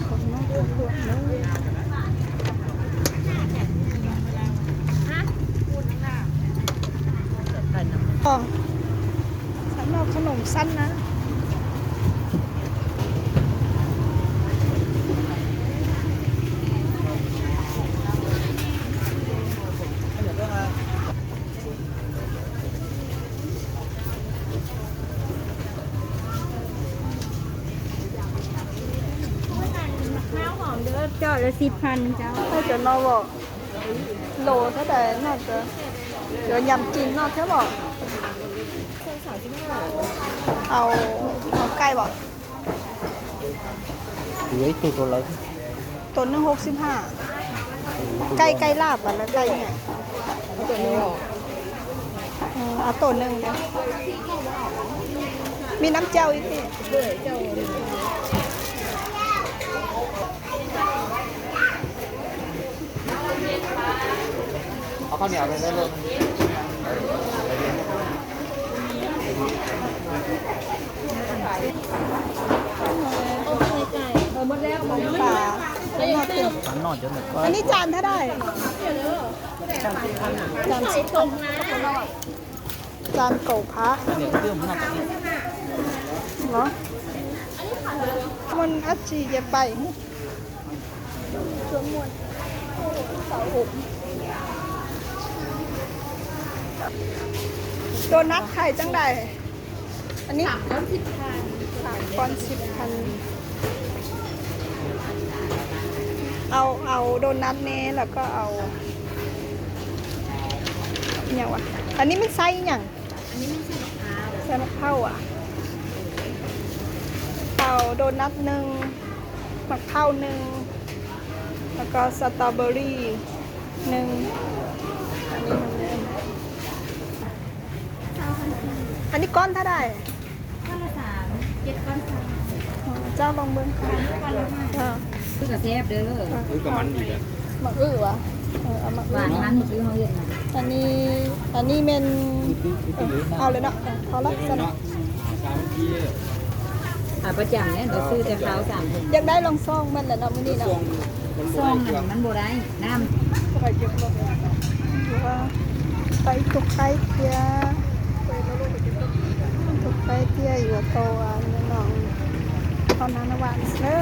ຂອງນ້ອງຂອງຫຼວງເດີ. ອໍ ສັນເອົາຂະໜົມຊັ້ນນະ. ເຈົ້າລະສິບພັນເຈົ້າ. ເຈົ້ານອກບໍ ໂລເທົ່າໃດ? ໜ້າຈະເຫຼືອຍຳກິນເນາະ ແທ້ບໍ? ເອົາ ເອົາໄກ່ບໍ? ເອີຍ ໂຕ ໂຕລະ ໂຕໜຶ່ງຫົກສິບຫ້າ. ໄກ່ ໄກ່ລາບ ອັນນັ້ນໄກ່ຫຍັງ? ເອົາໂຕໜຶ່ງເນາະ. ເອີ ເອົາໂຕໜຶ່ງເດີ້. ມີນ້ຳແຈ່ວອີກຕິ? ເອົາເຂົ້າໜຽວໄປເລີຍລູກ. ເອີ ໝົດແລ້ວ ປາ ອັນນີ້ຈານເທົ່າໃດ? ຈານສິບພັນ ຈານເກົ້າພັນເນາະ. ມັນອາດຊິເກັບໄປ. ໂດນັດຂາຍຈັ່ງໃດ? ອັນນີ້ ສາມກ້ອນສິບພັນ. ສາມກ້ອນສິບພັນ. ເອົາ ເອົາໂດນັດແດ່ ແລ້ວກໍເອົາຫຍັງວະ? ອັນນີ້ມັນໃສ່ຫຍັງ? ອັນນີ້ມັນໃສ່ໝາກພ້າວ. ໃສ່ໝາກພ້າວຫວາ? ເອົາໂດນັດໜຶ່ງ ໝາກພ້າວໜຶ່ງ ແລ້ວກໍສະຕໍເບີຣີໜຶ່ງ. ອັນນີ້ມັນ ອັນນີ້ກ້ອນເທົ່າໃດ? ກ້ອນລະສາມ ເຈັດກ້ອນຊາວ. ອໍ ເຈົ້າລອງເບິ່ງ. ກ້ອນລະຫ້າ. ເຈົ້າ ຄືກະແຊບເດີ. ເອີ ຄືກະມັນດີເດີ. ໝາກອຶຫວາ? ເອີ ເອົາໝາກອຶ. ຫວານມັນ ໝາກອຶເຮົາເຮັດນະ. ອັນນີ້ ອັນນີ້ແມ່ນ ເອີ ເອົາເລີຍເນາະ. ເອີ ພໍລະຊັ້ນ. ຂາປະຈຳແຫຼະ ເຮົາຊື້ແຕ່ຄາວສາມຖົງ. ຢາກໄດ້ລອງຊອງມັນແຫຼະເນາະ ມື້ນີ້ເນາະ. ຊອງນັ້ນມັນບໍ່ໄດ້ ນ້ຳ ໄປຕົກໄຂ່ເທື່ອ ຕົກໄຂ່ເທື່ອຢູ່ໂຕອັນນັ້ນເນາະ ເທົ່ານັ້ນຫວານເລີຍ.